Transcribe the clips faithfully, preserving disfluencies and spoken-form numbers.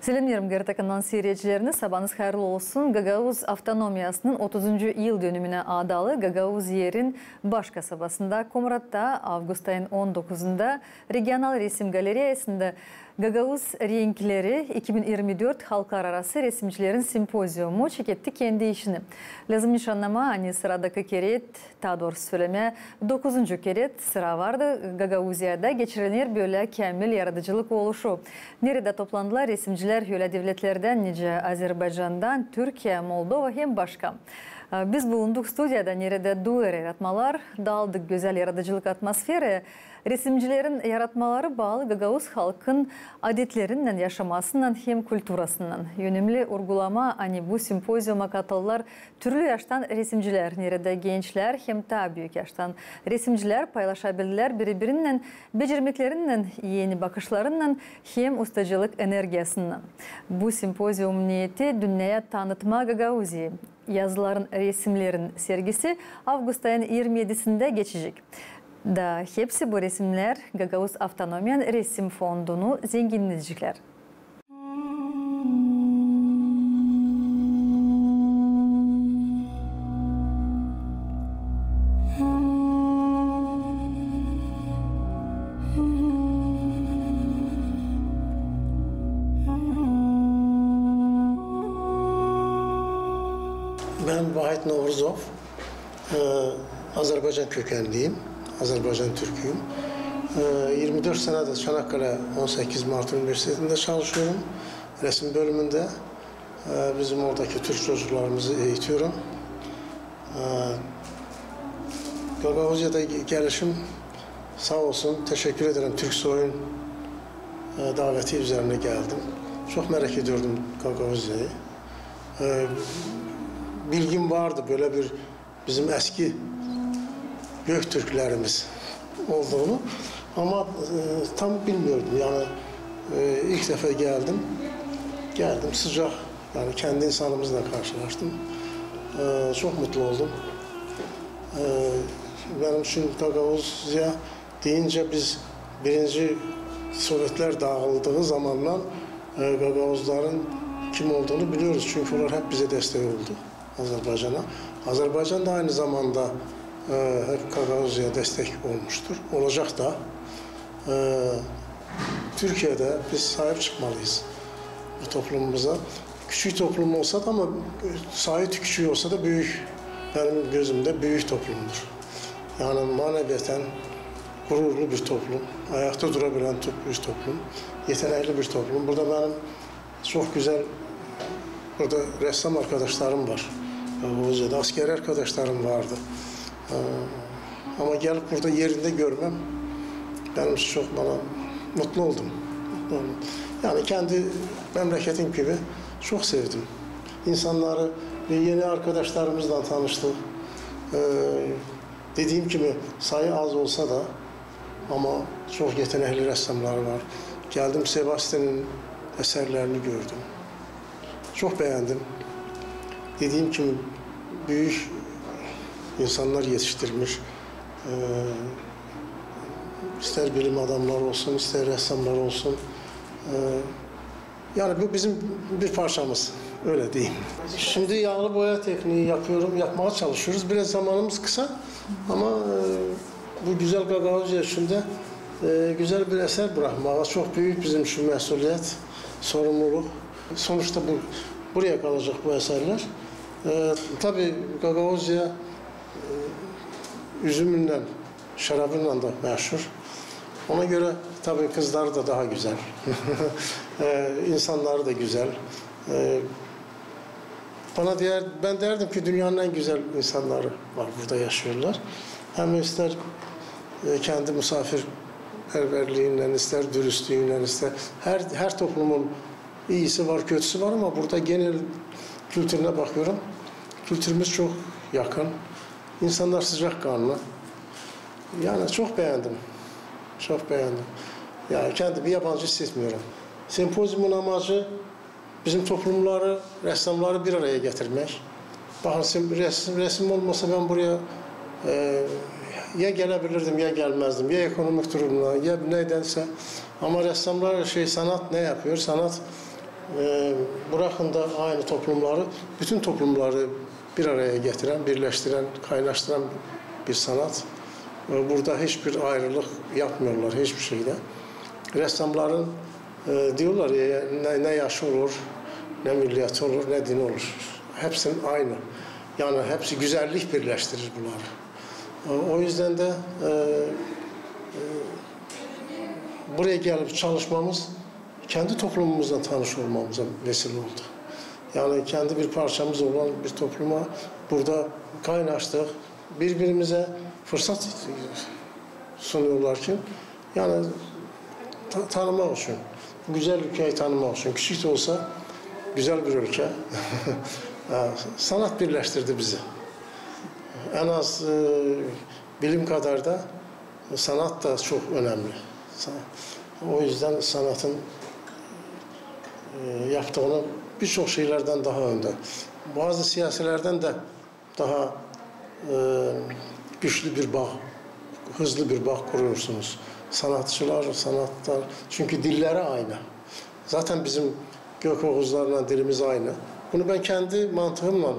Selämneerim GRT kanalın siiredicilerini, sabaanız hayırlı olsun. Gagauz avtonomiyasının otuzuncu yıldönümünä adalı Gagauziyerin baş kasabasında, Komratta, avgust ayın on dokuzunda regional resim galereyasında Gagauz renkleri iki bin irmi dört halklararası resimcilerin simpoziumu çeketti kendi işini. Lääzım nişannamaa, ani sıradakı keret, taa doorusu sölemää, dokuzuncu keret sıra vardı Gagauziyada geçiriler bölä käämil yaradıcılık oluşu, neredä toplandılar resimcilär ölä devletlerdän, nicä Azerbaycandan, Türkiya, Moldova hem başka. Biz bulunduk studiyada, neredä duer yaratmalar, daaldık gözäl yaradıcılık atmosferayı. Resimcilerin yaratmaları baalı gagauz halkın adetlerinnän, yaşamasınnan hem kulturasınnan. Önemli urgulamaa, ani bu simpoziuma katıldılar türlü yaştan resimcilär, neredä gençlär hem taa büük yaştan resimcilär paylaşabildilär biri-birinnän becermeklerinnän, eni bakışlarınnan hem ustacılık energiyasınnan. Bu simpoziumun neeti dünneyä tanıtmaa Gagauziyayı. Yazıların, resimnerin sergisi avgust ayın irmi edisindä geçecek. Da hepsi bu resimnär Gagauz avtonomiyanın resim fondunu zenginnedeceklär. Ben Vahit Novruzov. Ee, Azerbaycan kökenliyim, Azerbaycan Türküyüm. Ee, yirmi dört senedir Çanakkale on sekiz Mart Üniversitesi'nde çalışıyorum, resim bölümünde. Ee, bizim oradaki Türk çocuklarımızı eğitiyorum. Ee, Gagauziyada ge-, gelişim, sağ olsun, teşekkür ederim, Türk Soy'un, e, daveti üzerine geldim. Çok merak ediyordum Gagauziyayı. Ee, bilgim vardı böyle bir bizim eski Göktürklerimiz olduğunu. Ama, e, tam bilmiyordum. Yani, e, ilk defa geldim. Geldim, sıcak, yani kendi insanımızla karşılaştım. E, çok mutlu oldum. E, benim için Gagauziya deyince biz birinci Sovyetler dağıldığı zamandan, e, Gagauzların kim olduğunu biliyoruz. Çünkü onlar hep bize destek oldu. Azerbaycana. Azerbaycan da aynı zamanda, e, hep Gagauziyaya destek olmuştur. Olacak da. E, Türkiye'de biz sahip çıkmalıyız bu toplumumuza. Küçük toplum olsa da, ama sayı küçük olsa da büyük, benim gözümde büyük toplumdur. Yani maneviyaten gururlu bir toplum, ayakta durabilen top-, bir toplum, yetenekli bir toplum. Burada benim çok güzel, burada ressam arkadaşlarım var. Gagauziyada asker arkadaşlarım vardı. Ee, ama gelip burada yerinde görmem benim için çok, bana mutlu oldum. Mutlu oldum. Yani kendi memleketim gibi çok sevdim. İnsanları ve yeni arkadaşlarımızla tanıştık. Ee, dediğim gibi sayı az olsa da ama çok yetenekli ressamları var. Geldim, Sebastian'ın eserlerini gördüm. Çok beğendim. Dediğim gibi büyük insanlar yetiştirmiş. Ee, ister bilim adamları olsun, ister ressamlar olsun. Ee, yani bu bizim bir parçamız, öyle diyeyim. Şimdi yağlı boya tekniği yapıyorum, yapmaya çalışıyoruz. Biraz zamanımız kısa ama, e, bu güzel Gagauziya içinde, e, güzel bir eser bırakmağa çok büyük bizim için mesuliyet, sorumluluk. Sonuçta bu, buraya kalacak bu eserler. E, tabii Gagauziya, e, üzümünden, şarabıyla da meşhur. Ona göre tabii kızları da daha güzel. E, insanları da güzel. E, bana diyer, ben derdim ki dünyanın en güzel insanları var, burada yaşıyorlar. Hem ister, e, kendi misafirperverliğinden, ister dürüstlüğünden, ister her, her toplumun iyisi var, kötüsü var ama burada genel kültürüne bakıyorum. Kültürümüz çok yakın. İnsanlar sıcakkanlı. Yani çok beğendim. Çok beğendim. Yani kendimi yabancı hissetmiyorum. Sempozyumun amacı bizim toplumları, ressamları bir araya getirmek. Bakın, sim-, resim, resim olmasa ben buraya, e, ya gelebilirdim, ya gelmezdim. Ya ekonomik durumla, ya nedense. Ama ressamlar, şey, sanat ne yapıyor? Sanat E, bırakın da aynı toplumları, bütün toplumları bir araya getiren, birleştiren, kaynaştıran bir sanat. E, burada hiçbir ayrılık yapmıyorlar hiçbir şeyde. Ressamların, e, diyorlar ya, ne, ne yaşı olur, ne milleti olur, ne dini olur. Hepsinin aynı. Yani hepsi güzellik birleştirir bunları. E, o yüzden de, e, e, buraya gelip çalışmamız kendi toplumumuzla tanış olmamıza vesile oldu. Yani kendi bir parçamız olan bir topluma burada kaynaştık. Birbirimize fırsat sunuyorlar ki, yani ta-, tanımak için, bu güzel ülkeyi tanımak için, küçük de olsa güzel bir ülke. Ha, sanat birleştirdi bizi. En az, e, bilim kadar da sanat da çok önemli. Sa-, o yüzden sanatın, e, yaptığını birçok şeylerden daha önde. Bazı siyasilerden de daha, e, güçlü bir bağ, hızlı bir bağ kuruyorsunuz. Sanatçılar, sanatlar, çünkü dilleri aynı. Zaten bizim Gökoğuzlarla dilimiz aynı. Bunu ben kendi mantığımla,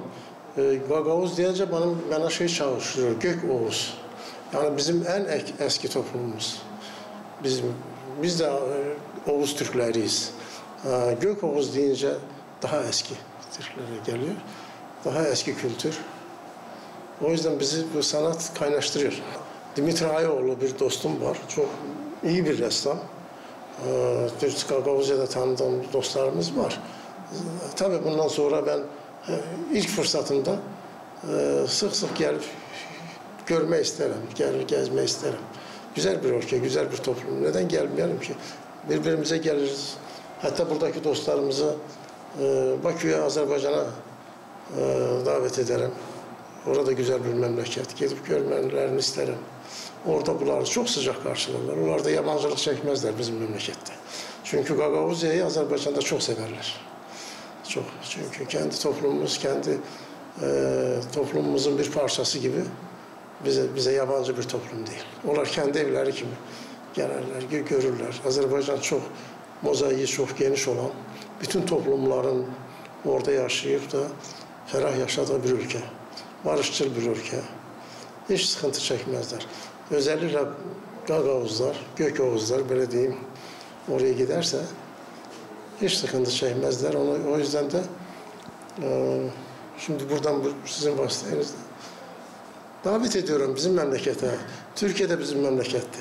e, Gagauz deyince bana, bana şey çağrıştırıyor, Gök Oğuz. Yani bizim en ek-, eski toplumumuz. Bizim, biz de, e, Oğuz Türkleriyiz. E, Gök Oğuz deyince daha eski Türklere geliyor. Daha eski kültür. O yüzden bizi bu sanat kaynaştırıyor. Dimitri Ayoğlu bir dostum var. Çok iyi bir ressam. Ee, Türk Gagavuzya'da tanıdığım dostlarımız var. Tabii bundan sonra ben, e, ilk fırsatımda, e, sık sık gelip görmek isterim, gelir gezmek isterim. Güzel bir ülke, güzel bir toplum. Neden gelmeyelim ki? Birbirimize geliriz. Hatta buradaki dostlarımızı, e, Bakü'ye, Azerbaycan'a, e, davet ederim. Orada güzel bir memleket. Gidip görmelerini isterim. Orada bunları çok sıcak karşılarlar. Onlar da yabancılık çekmezler bizim memlekette. Çünkü Gagavuzya'yı Azerbaycan'da çok severler. Çok. Çünkü kendi toplumumuz, kendi, e, toplumumuzun bir parçası gibi bize, bize yabancı bir toplum değil. Onlar kendi evleri gibi gelirler, gö-, görürler. Azerbaycan çok mozaiği çok geniş olan, bütün toplumların orada yaşayıp da ferah yaşadığı bir ülke. Barışçıl bir ülke. Hiç sıkıntı çekmezler. Özellikle Gagauzlar, Gökoğuzlar, böyle diyeyim, oraya giderse hiç sıkıntı çekmezler. Onu, o yüzden de, e, şimdi buradan bu, sizin vasıtanızla davet ediyorum bizim memlekete. Türkiye de bizim memleketti.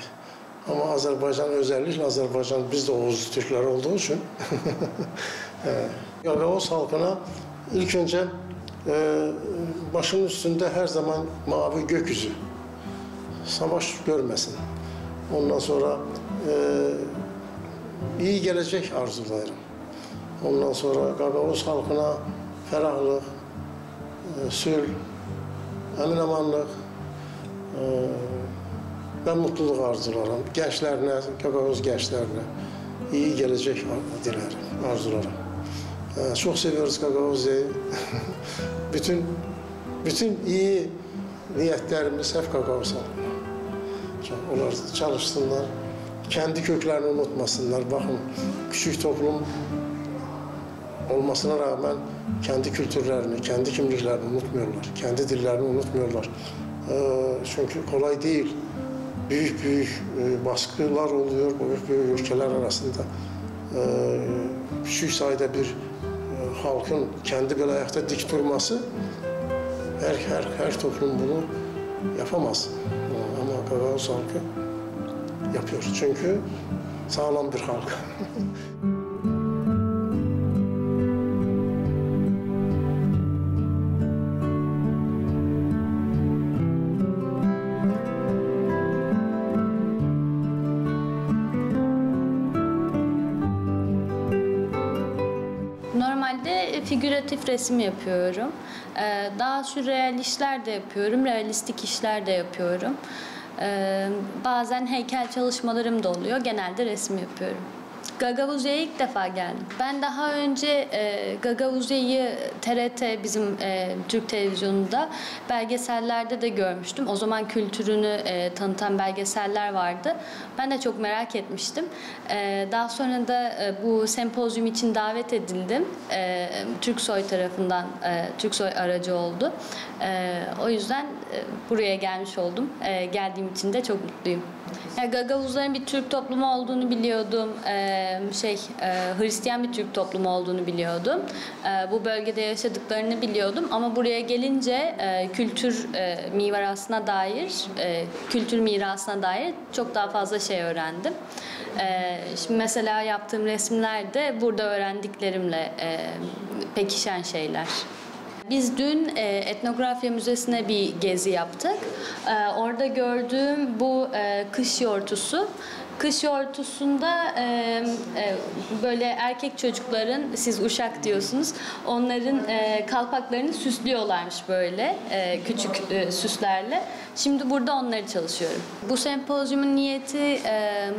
Ama Azerbaycan, özellikle Azerbaycan, biz de Oğuz Türkleri olduğu için, e, Gagauz halkına ilk önce, e, başının üstünde her zaman mavi gökyüzü. Savaş görmesin. Ondan sonra, e, iyi gelecek arzularım. Ondan sonra Gagauz halkına ferahlık, e, sülh, emin-amanlık, e, ve mutluluk arzularım. Gençlerine, Gagauz gençlerine iyi gelecek dilerim, arzularım. E, çok seviyoruz Gagavuzya'yı. Bütün, bütün iyi niyetlerimiz hep Gagauz halkına. Onlar çalışsınlar, kendi köklerini unutmasınlar. Bakın, küçük toplum olmasına rağmen kendi kültürlerini, kendi kimliklerini unutmuyorlar, kendi dillerini unutmuyorlar. E, çünkü kolay değil. Büyük büyük, e, baskılar oluyor, büyük büyük ülkeler arasında, e, küçük sayıda bir, e, halkın kendi böyle ayakta dik durması, her, her, her toplum bunu yapamaz. Ama Gagauz halkı yapıyor. Çünkü sağlam bir halk. Normalde, e, figüratif resim yapıyorum. E, daha sürreal işler de yapıyorum, realistik işler de yapıyorum. E, bazen heykel çalışmalarım da oluyor, genelde resim yapıyorum. Gagavuzya'ya ilk defa geldim. Ben daha önce e, Gagavuzya'yı T R T, bizim e, Türk televizyonunda belgesellerde de görmüştüm. O zaman kültürünü e, tanıtan belgeseller vardı. Ben de çok merak etmiştim. E, daha sonra da e, bu sempozyum için davet edildim. E, Türksoy tarafından, e, Türksoy aracı oldu. E, o yüzden e, buraya gelmiş oldum. E, geldiğim için de çok mutluyum. Ya, Gagavuzların bir Türk toplumu olduğunu biliyordum. Ee, şey, e, Hristiyan bir Türk toplumu olduğunu biliyordum. Ee, bu bölgede yaşadıklarını biliyordum. Ama buraya gelince e, kültür e, mirasına dair, e, kültür mirasına dair çok daha fazla şey öğrendim. Ee, şimdi mesela yaptığım resimler de burada öğrendiklerimle e, pekişen şeyler. Biz dün e, etnografya müzesine bir gezi yaptık. E, orada gördüğüm bu e, kış yortusu. Kış yortusunda e, e, böyle erkek çocukların, siz uşak diyorsunuz, onların e, kalpaklarını süslüyorlarmış böyle e, küçük e, süslerle. Şimdi burada onları çalışıyorum. Bu sempozyumun niyeti e,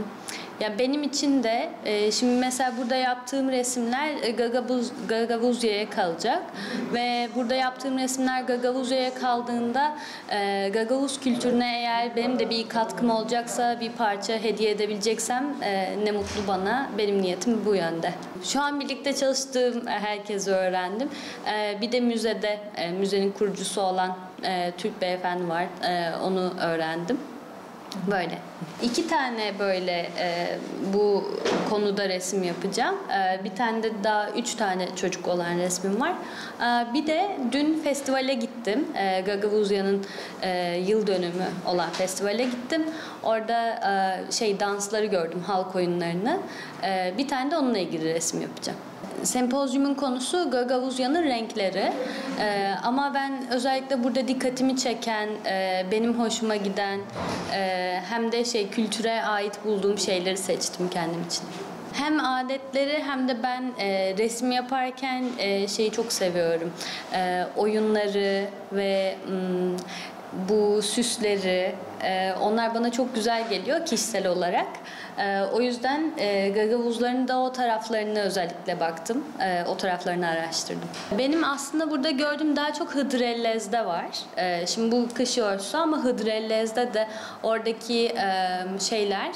ya benim için de, e, şimdi mesela burada yaptığım resimler e, Gagabuz, Gagavuzya'ya kalacak ve burada yaptığım resimler Gagavuzya'ya kaldığında e, Gagavuz kültürüne eğer benim de bir katkım olacaksa, bir parça hediye edebileceksem e, ne mutlu bana. Benim niyetim bu yönde. Şu an birlikte çalıştığım herkesi öğrendim. E, bir de müzede, e, müzenin kurucusu olan e, Türk beyefendi var. E, onu öğrendim. Böyle. İki tane böyle e, bu konuda resim yapacağım. E, bir tane de daha üç tane çocuk olan resmim var. E, bir de dün festivale gittim. E, Gagavuzya'nın e, yıl dönümü olan festivale gittim. Orada e, şey dansları gördüm, halk oyunlarını. E, bir tane de onunla ilgili resim yapacağım. Sempozyumun konusu Gagavuzya'nın renkleri. Ee, ama ben özellikle burada dikkatimi çeken, e, benim hoşuma giden e, hem de şey kültüre ait bulduğum şeyleri seçtim kendim için. Hem adetleri hem de ben e, resim yaparken e, şeyi çok seviyorum. E, oyunları ve mm, bu süsleri, e, onlar bana çok güzel geliyor kişisel olarak. E, o yüzden e, Gagavuzların da o taraflarını özellikle baktım. E, o taraflarını araştırdım. Benim aslında burada gördüğüm daha çok Hıdrellez'de var. E, şimdi bu kış yortusu ama Hıdrellez'de de oradaki e, şeyler,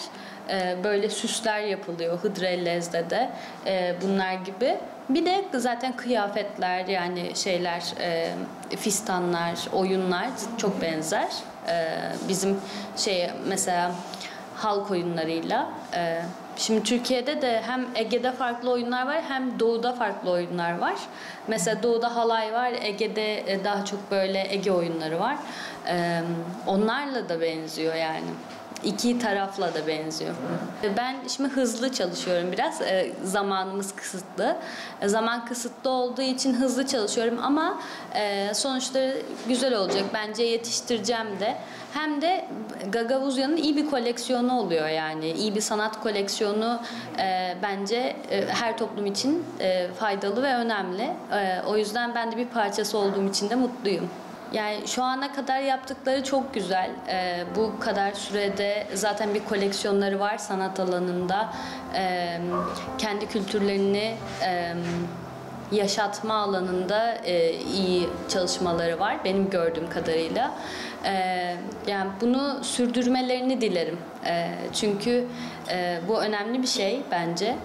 e, böyle süsler yapılıyor Hıdrellez'de de e, bunlar gibi. Bir de zaten kıyafetler, yani şeyler, e, fistanlar, oyunlar çok benzer. E, bizim şey mesela halk oyunlarıyla. E, şimdi Türkiye'de de hem Ege'de farklı oyunlar var hem Doğu'da farklı oyunlar var. Mesela Doğu'da halay var, Ege'de e, daha çok böyle Ege oyunları var. E, onlarla da benziyor yani. İki tarafla da benziyor. Ben şimdi hızlı çalışıyorum biraz. E, zamanımız kısıtlı. E, zaman kısıtlı olduğu için hızlı çalışıyorum ama e, sonuçta güzel olacak. Bence yetiştireceğim de. Hem de Gagavuzya'nın iyi bir koleksiyonu oluyor yani. İyi bir sanat koleksiyonu e, bence e, her toplum için e, faydalı ve önemli. E, o yüzden ben de bir parçası olduğum için de mutluyum. Yani şu ana kadar yaptıkları çok güzel. Ee, bu kadar sürede zaten bir koleksiyonları var sanat alanında. Ee, kendi kültürlerini e, yaşatma alanında e, iyi çalışmaları var benim gördüğüm kadarıyla. Ee, yani bunu sürdürmelerini dilerim. Ee, çünkü e, bu önemli bir şey bence.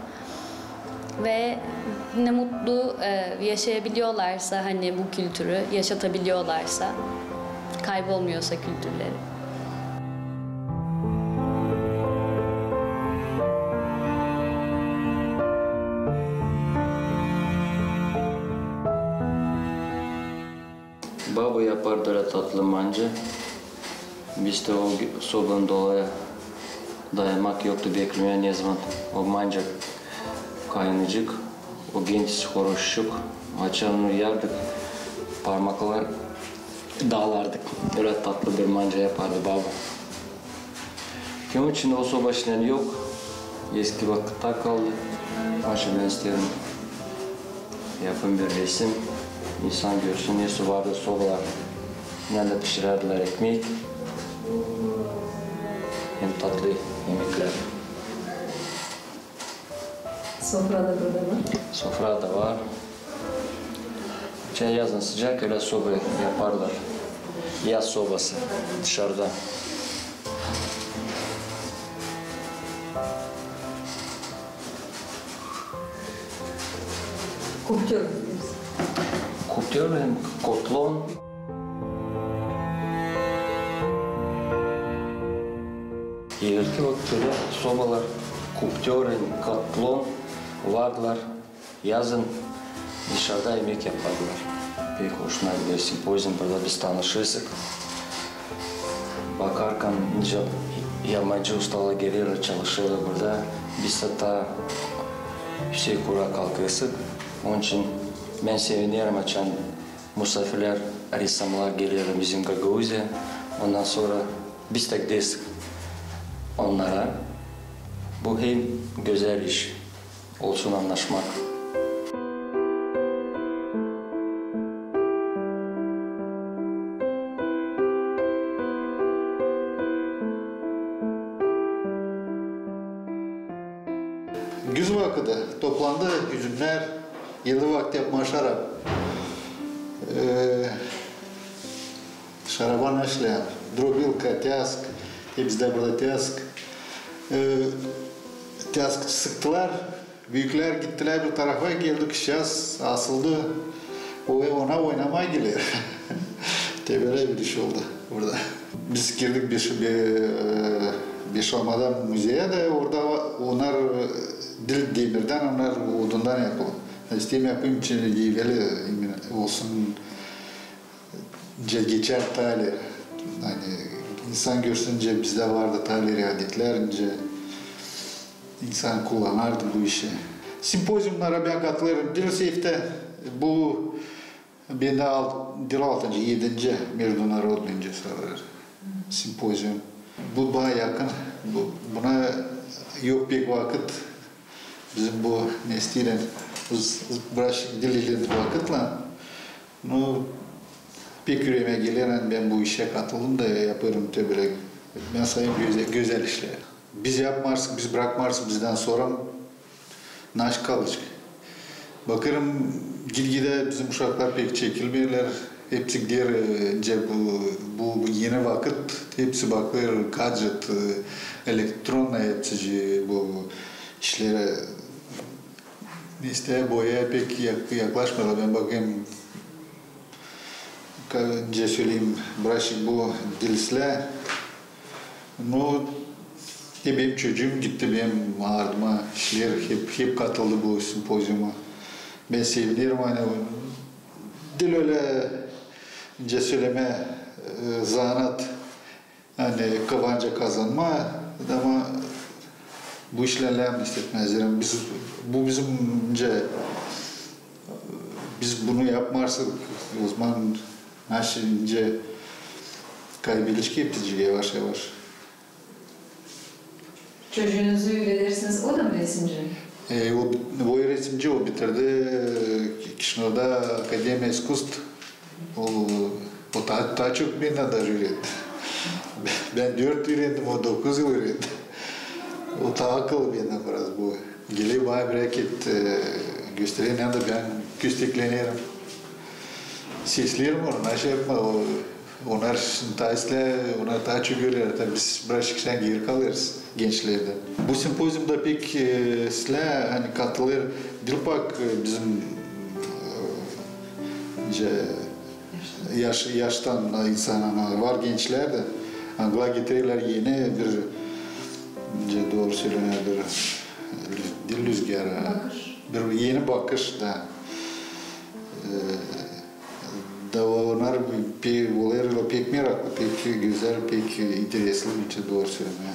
Ve ne mutlu e, yaşayabiliyorlarsa, hani bu kültürü yaşatabiliyorlarsa, kaybolmuyorsa kültürleri. Baba yapardı ölä tatlı manca. Bizdä o sobanın dolayı dayamak yoktu, beklemää ne zaman o manca kaynayacek. O genç horozçuk, açan onu yardık, parmaklar daalardık. Ölä tatlı bir manca yapardı baba. Kim için o soba şindän yok, eski vakıtta kaldı. Onun için bän isteerim yapayım bir resim, insan görsün, nesoy vardı sobalar, neredä pişirärdilär ekmek hem tatlı emeklär. Sofra da burada var. Sofra da var. Çay yazın sıcak, ölä soba yaparlar. Yaz sobası dışarıda. Koftör. Koftör hem kotlon. Evvelki vakıtlarda sobalar, koftör hem kotlon vardılar. Yazın dışarıda imek yapardılar. Pek hoşuma gider simpozium, burada biz tanışêrız. Bakarkan, nicä yabancı ustalar gelerlär, çalışêrlar burada. Biz taa üsä kura kalkêrız. Onun için bän sevinerim, açan musaafirlär, ressamnar gelerlär bizim Gagauziyaya. Ondan sora biz tä gideriz onnara. Bu hem gözäl iş. Olsun annaşmak. Güz vakıdı toplandı üzümnär, yıllık vakıt yapmaa şarap. Ee, Şaraba naşlää, drobilka, tääsk, e, bizdä burada tääsk. E, tääsk sıktılar, büüklär gittilär bir tarafa, geldi kızçaaz, asıldı. O, ona oynamaa geler. Te bölä bir iş oldu burada. Biz girdik beş, be-, e, beş-altıdan müzeyä dä, orada va-, onnar, e, diil demirdän, onnar odundan yapılı. İsteerim yapayım için eveli, imen olsun. Nicä geçer taa ileri. Ani insan görsün, nicä bizdä vardı taa ileri adetlär, nicä insan kullanardı bu işi. Simpoziumnara bän katılêrım diil sefte. Bu bendä al-, diil altıncı, edinci международный nicä sayılêr simpozium. Bu bana yakın, bu, buna yok pek vakıt. Bizim bu neslä, biz, biz biraz diil ilerledik vakıtlan. Nu, pek üreemä geler, ani bän bu işä katıldım da yapêrım te bölä. Bän sayêrım gözä-, gözäl işlär. Biz yapmêêrız, biz brakmêêrız, bizdän sora naş kalacek. Bakêrım, gitgidä bizim uşaklar pek çekilmeerlär. Hepsi gider, e, nicä bu, bu, bu eni vakıt, hepsi bakêr, gadjet, e, elektronnaya hepsi bu, bu işlerä, neslä, boyaya pek yak-, yaklaşmêêrlar. Bän bakêrım, ka-, nicä söleyim, biraz bu diil islää. Nu, e, benim çocuum gitti, benim ardıma işleer, hep, hep katıldı bu simpoziuma. Bän sevinerim, ani diil ölä, nicä sölemää, e, zanaat, ani kovanca kazanmaa, ama bu işlän lääm istetmää. Zerä biz, bu bizim, nicä, biz bunu yapmazsak, ozaman naşey nicä kaybedecek hepsi yavaş-yavaş. Çocuunuzu, ölä deersiniz, o da mı resimci? E, o, o resimci, o bitirdi, e, Kişinövda Akademiya iskustv. O, o taa, taa çok bendän даже üürendi. Bän dört üürendim, o dokuz yıl üürendi. O taa akıllı bendän biraz bu. Geler bana bir hareket, e, gösterer, ne da bän kösteklenirim. Sesleerim onu, naşey yapmaa, o, onnar şindi taa islää, onnar taa çok görerlär, taa biz biraz şindi geeri kalêrız gençlerdän. Bu simpoziumda pek, e, islää, ani katılêr, diil pak, e, bizim, e, nicä, yaş, yaştan insan, ama var gençlär dä, angılar getirerlär eni bir, nicä dooru sölemää, bir lü-, diil lüzgar, a, bakış. Bir eni bakış da. E, da onnar pe-, olêrlar pek meraklı, pek gözäl, pek interesli, nicä dooru sölemää.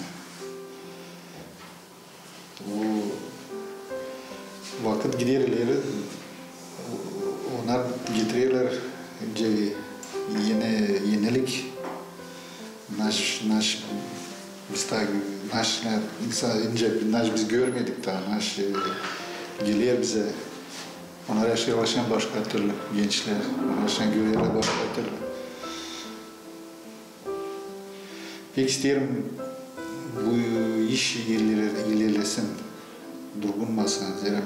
O vakıt gider ileri, onnar getirerlär nicä eni, enilik. Naş, naş, biz taa, naş, ne, insan, nicä, naş biz görmedik taa, naş, e, geler bizä. Onnar yaşêêrlar şindi başka türlü, gençlär. Onnar şindi görerlär başka türlü. Pek isteerim bu iş ileri-, ilerlesin. Durgunmasın, deerim.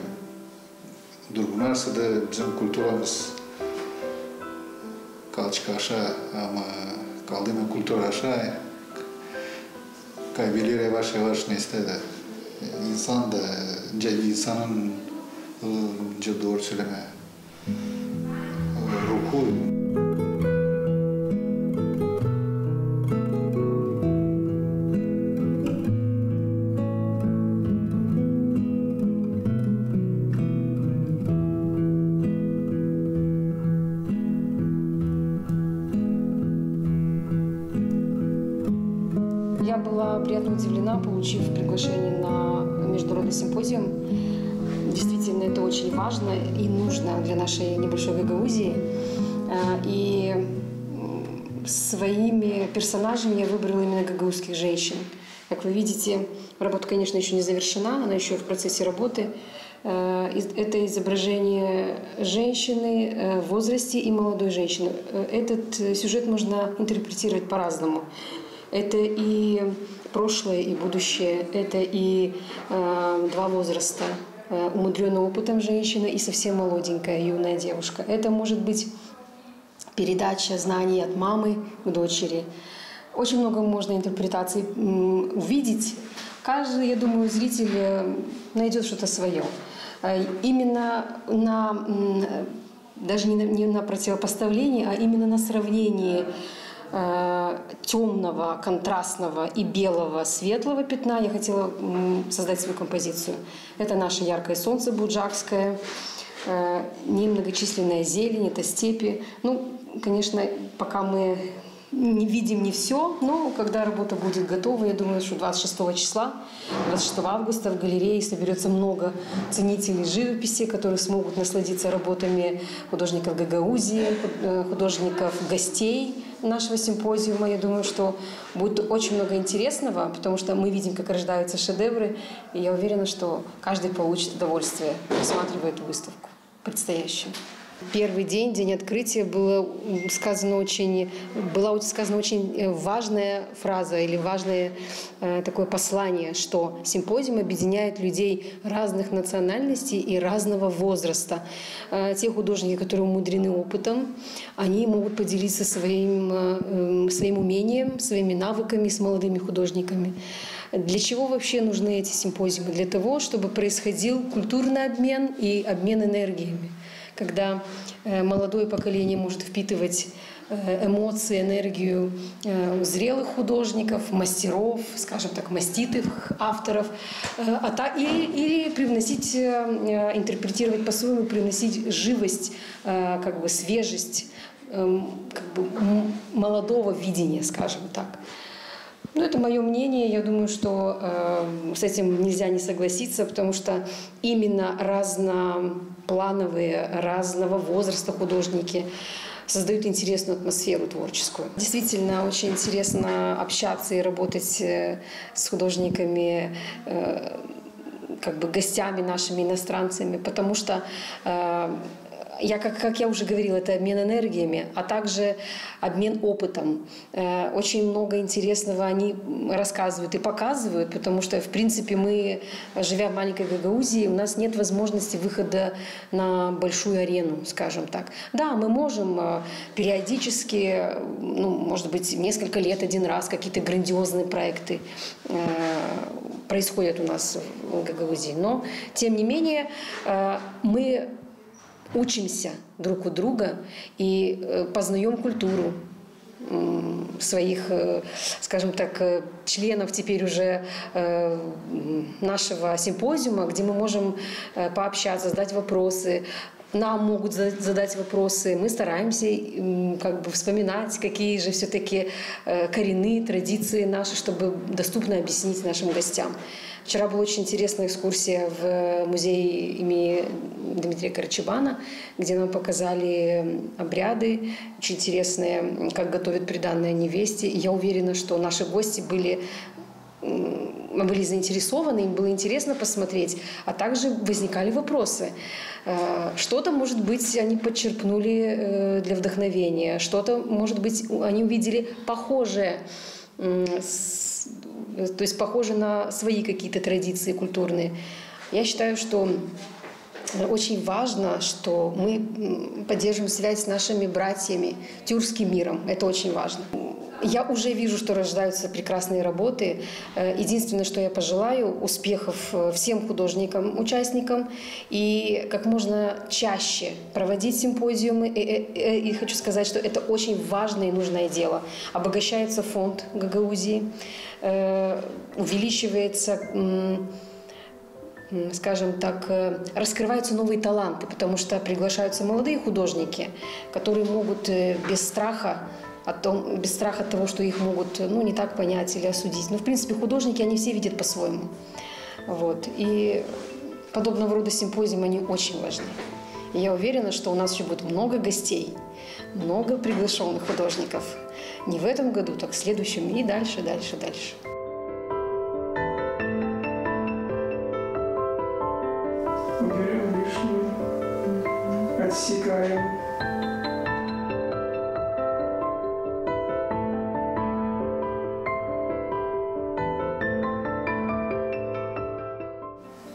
Durgunarsa da bizim kulturamız kalêr aşaa, ama kaldıynan kultura aşaa, kaybeler yavaş-yavaş neysä dä insan da, nicä insanın, nicä dooru sölemää, ruhu. Я была приятно удивлена, получив приглашение на международный симпозиум. Действительно, это очень важно и нужно для нашей небольшой Гагаузии. Э, и, м, своими персонажами я выбрала именно гагаузских женщин. Как вы видите, работа, конечно, ещё не завершена, она ещё в процессе работы. Э, из-, это изображение женщины, э, в возрасте и молодой женщины. Э, этот, э, сюжет можно интерпретировать по-разному. Это и прошлое, и будущее, это и, э, два возраста. Э, умудрённая опытом женщина и совсем молоденькая, юная девушка. Это может быть передача знаний от мамы к дочери. Очень много можно интерпретаций, м, увидеть. Каждый, я думаю, зритель, э, найдёт что-то своё. Э, именно на, м, даже не на, не на противопоставлении, а именно на сравнении, э, тёмного, контрастного и белого, светлого пятна я хотела, м, создать свою композицию. Это наше яркое солнце буджакское, э, немногочисленная зелень, это степи. Ну, конечно, пока мы не видим не всё, но когда работа будет готова, я думаю, что двадцать шестого числа, двадцать шестого августа в галерее соберётся много ценителей живописи, которые смогут насладиться работами художников Гагаузии, худ-, э, художников, гостей нашего симпозиума. Я думаю, что будет очень много интересного, потому что мы видим, как рождаются шедевры, и я уверена, что каждый получит удовольствие, рассматривая эту выставку предстоящую. Первый день, день открытия, было, м, сказано очень, была сказана очень, э, важная фраза или важное, э, такое послание, что симпозиум объединяет людей разных национальностей и разного возраста. Э, те художники, которые умудрены опытом, они могут поделиться своим, э, м, своим умением, своими навыками с молодыми художниками. Для чего вообще нужны эти симпозиумы? Для того, чтобы происходил культурный обмен и обмен энергиями. Когда, э, молодое поколение может впитывать, э, эмоции, энергию, э, зрелых художников, мастеров, скажем так, маститых авторов, э, а та-, или, или привносить, э, э, интерпретировать по-своему, привносить живость, э, как бы свежесть, эм, как бы, м, молодого видения, скажем так. Ну, это моё мнение. Я думаю, что, э, с этим нельзя не согласиться, потому что именно разноплановые, разного возраста художники создают интересную атмосферу творческую. Действительно, очень интересно общаться и работать, э, с художниками, э, как бы гостями нашими, иностранцами, потому что, э, я, как, как я уже говорила, это обмен энергиями, а также обмен опытом. Э, очень много интересного они, м, рассказывают и показывают, потому что, в принципе, мы, живя в маленькой Гагаузии, у нас нет возможности выхода на большую арену, скажем так. Да, мы можем, э, периодически, э, ну, может быть, несколько лет один раз какие-то грандиозные проекты, э, происходят у нас в Гагаузии, но, тем не менее, э, мы учимся друг у друга и, э, познаём культуру, м, своих, э, скажем так, э, членов теперь уже, э, м, нашего симпозиума, где мы можем, э, пообщаться, задать вопросы. Нам могут за-, задать вопросы. Мы стараемся, м, как бы вспоминать, какие же всё-таки, э, коренные традиции наши, чтобы доступно объяснить нашим гостям. Вчера была очень интересная экскурсия в музей имени Дмитрия Карачабана, где нам показали обряды, очень интересные, как готовят приданое невесте. И я уверена, что наши гости были, м, были заинтересованы, им было интересно посмотреть, а также возникали вопросы. Э, что-то, может быть, они подчерпнули, э, для вдохновения, что-то, может быть, у-, они увидели похожее, м, с-, то есть похоже на свои какие-то традиции культурные. Я считаю, что э, очень важно, что мы м, поддерживаем связь с нашими братьями тюркским миром. Это очень важно. Я уже вижу, что рождаются прекрасные работы. Э, Единственное, что я пожелаю, успехов э, всем художникам, участникам, и как можно чаще проводить симпозиумы. И, и- и хочу сказать, что это очень важное и нужное дело. Обогащается фонд Гагаузии, э, увеличивается, м, м, скажем так, э, раскрываются новые таланты, потому что приглашаются молодые художники, которые могут э, без страха о том, без страха того, что их могут, ну, не так понять или осудить. Ну, в принципе, художники, они все видят по-своему. Вот. И подобного рода симпозиумы, они очень важны. И я уверена, что у нас еще будет много гостей, много приглашенных художников. Не в этом году, так в следующем и дальше, дальше, дальше. Уберём лишнее, отсекаем.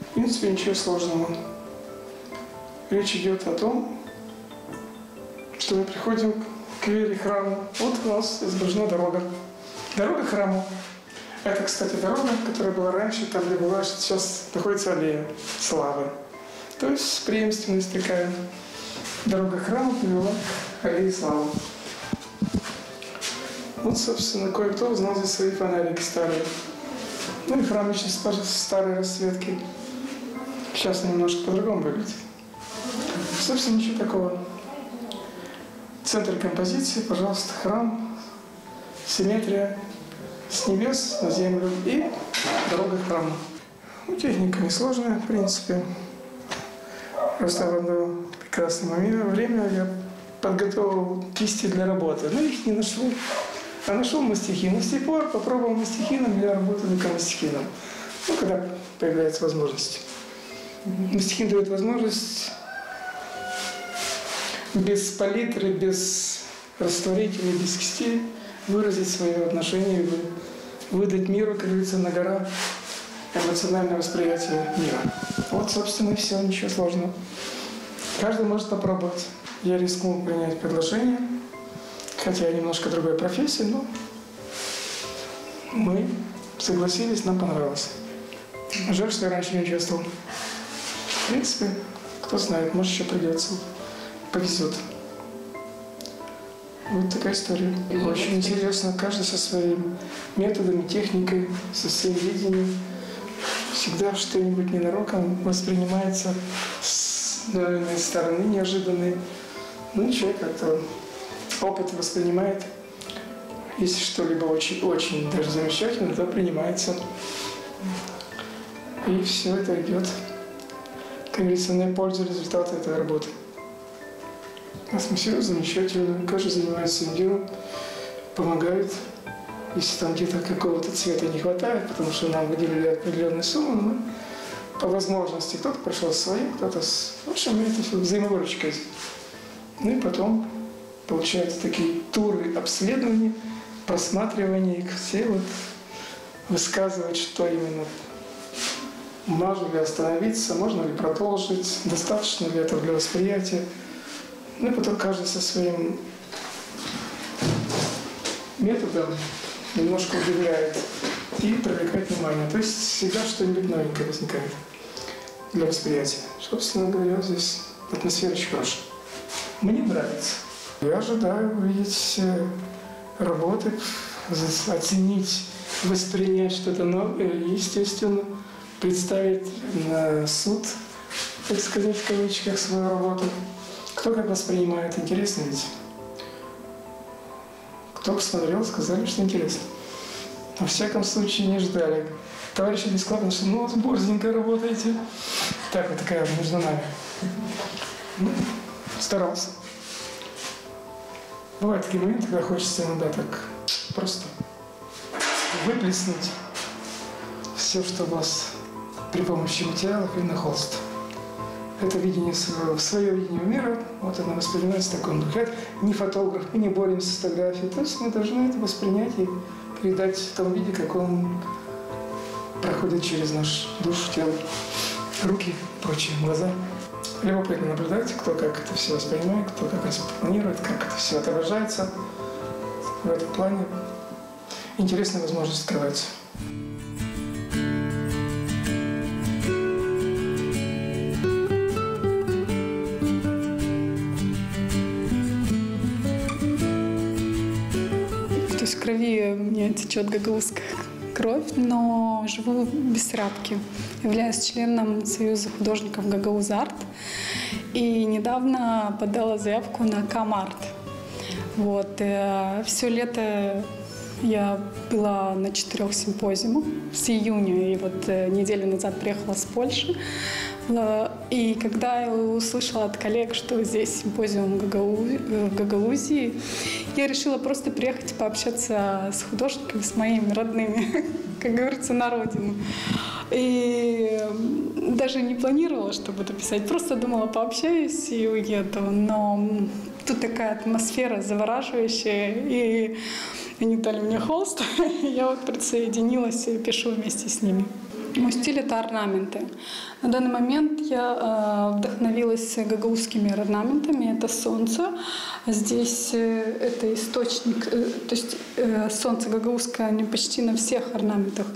В принципе, ничего сложного. Речь идёт о том, что мы приходим к вере, храму. Вот у нас изображена дорога. Дорога к храму. Это, кстати, дорога, которая была раньше, там, где была, сейчас находится аллея Славы. То есть преемственность такая. Дорога к храму привела к аллее Славы. Вот, собственно, кое-кто узнал здесь свои фонарики старые. Ну и храм ещё с старой расцветки. Сейчас он немножко по-другому выглядит. Собственно, ничего такого. Центр композиции, пожалуйста, храм, симметрия с небес на землю и дорога к храму. Ну, техника несложная, в принципе. Просто в одно прекрасное моме- время я подготовил кисти для работы. Но их не нашёл. А нашёл мастихин. И с тех пор попробовал мастихином, я работаю только мастихином. Ну, когда появляется возможность. Мастихин даёт возможность без палитры, без растворителей, без кистей выразить своё отношение, вы- выдать миру, как говорится, на гора эмоциональное восприятие мира. Вот, собственно, и всё, ничего сложного. Каждый может попробовать. Я рискнул принять предложение, хотя я немножко другой профессии, но мы согласились, нам понравилось. Жаль, что я раньше не участвовал. В принципе, кто знает, может, ещё придётся. Повезёт. Вот такая история. Очень интересно, каждый со своим методом, техникой, со своим видением. Всегда что-нибудь ненароком воспринимается с новой стороны, неожиданной. Ну, человек как-то опыт воспринимает. Если что-либо очень, очень даже замечательно, то принимается. И всё это идёт, как говорится, на пользу результату этой работы. Атмосфера замечательная, каждый занимается своим делом, помогает. Если там где-то какого-то цвета не хватает, потому что нам выделили определённую сумму, мы по возможности, кто-то пришёл со своим, кто-то с... В общем, это всё взаимовыручка. Ну и потом получаются такие туры обследования, просматривания, и все вот высказывать, что именно, можно ли остановиться, можно ли продолжить, достаточно ли этого для восприятия. Ну и потом каждый со своим методом немножко удивляет и привлекает внимание. То есть всегда что-нибудь новенькое возникает для восприятия. Собственно говоря, здесь атмосфера очень хорошая. Мне нравится. Я ожидаю увидеть э, работы, з- оценить, воспринять что-то новое и, естественно, представить на суд, так сказать, в кавычках, свою работу. Кто как воспринимает, интересно ведь. Кто посмотрел, сказали, что интересно. Во всяком случае, не ждали. Товарищ Бесклапов, что, ну, борзенько работаете. Так вот, такая между нами. Ну, старался. Бывают такие моменты, когда хочется иногда так просто выплеснуть всё, что у вас при помощи материалов и на холст. Это видение своего, своё видение мира, вот оно воспринимается в таком духе. Не фотограф, мы не боремся с фотографией, то есть мы должны это воспринять и передать в том виде, как он проходит через нашу душу, тело. Руки, прочие глаза. Любопытно наблюдать, кто как это всё воспринимает, кто как это планирует, как это всё отображается. В этом плане интересные возможности открываются. То есть в крови у меня течёт гагаузская кровь, но живу в Бессарабке. Являюсь членом Союза художников «Гагаузарт». И недавно подала заявку на Камарт. Вот, э, всё лето я была на четырёх симпозиумах с июня, и вот, э, неделю назад приехала с Польши. Э, и когда я услышала от коллег, что здесь симпозиум Гагау-, э, в Гагаузии, я решила просто приехать пообщаться с художниками, с моими родными, как говорится, на родину. И, м, даже не планировала, что буду писать, просто думала, пообщаюсь и уеду. Но, м, тут такая атмосфера завораживающая, и они дали мне холст, я вот присоединилась и пишу вместе с ними. Мой стиль — это орнаменты. На данный момент я, э, вдохновилась гагаузскими орнаментами. Это солнце. Здесь, э, это источник, э, то есть, э, солнце гагаузское, они почти на всех орнаментах.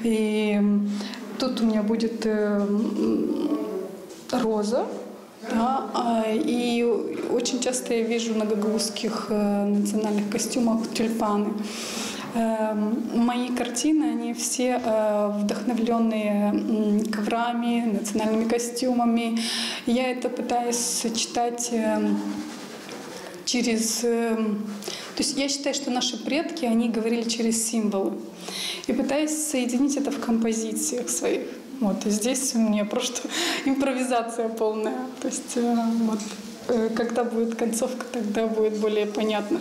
И, м, тут у меня будет, э, м, роза. Да, а, и очень часто я вижу на гагаузских, э, национальных костюмах тюльпаны. Эм, мои картины, они все, э, вдохновлённые, м, коврами, национальными костюмами. Я это пытаюсь сочетать, эм, через, эм, то есть я считаю, что наши предки, они говорили через символы. И пытаюсь соединить это в композициях своих. Вот, и здесь у меня просто импровизация полная. То есть, э, вот, э, когда будет концовка, тогда будет более понятно.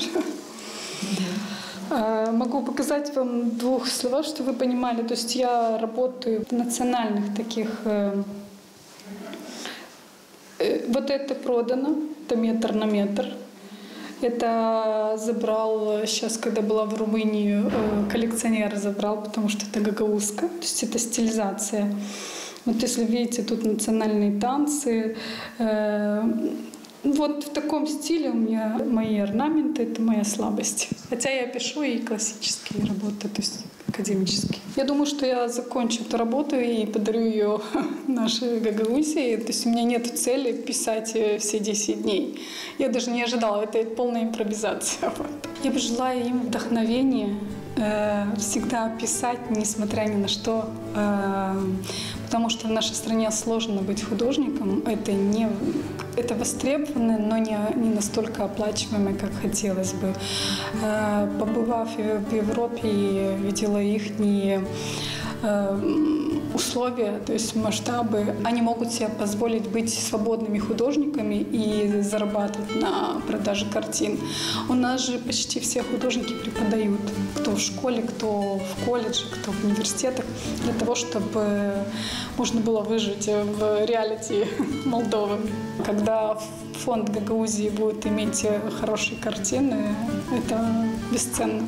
Э, могу показать вам в двух словах, чтобы вы понимали. То есть я работаю в национальных таких, э, э, вот это продано, это метр на метр. Это забрал, э, щас, когда была в Румынии, э, коллекционер забрал, потому что это гагаузка, то есть это стилизация. Вот если видите, тут национальные танцы. Э, вот в таком стиле у меня мои орнаменты, это моя слабость. Хотя я пишу и классические работы, то есть академические. Я думаю, что я закончу эту работу и подарю её нашей Гагаузии. То есть у меня нет цели писать, э, все десять дней. Я даже не ожидала, это полная импровизация. Вот. Я бы желаю им вдохновения, э, всегда писать, несмотря ни на что, э, потому что в нашей стране сложно быть художником. Это не, это востребованное, но не, не настолько оплачиваемое, как хотелось бы. Э, побывав в, в Европе, и видела ихние, э, м, условия, то есть масштабы, они могут себе позволить быть свободными художниками и зарабатывать на продаже картин. У нас же почти все художники преподают, кто в школе, кто в колледже, кто в университетах, для того, чтобы можно было выжить в реалити Молдовы. Когда фонд Гагаузии будет иметь, э, хорошие картины, это бесценно.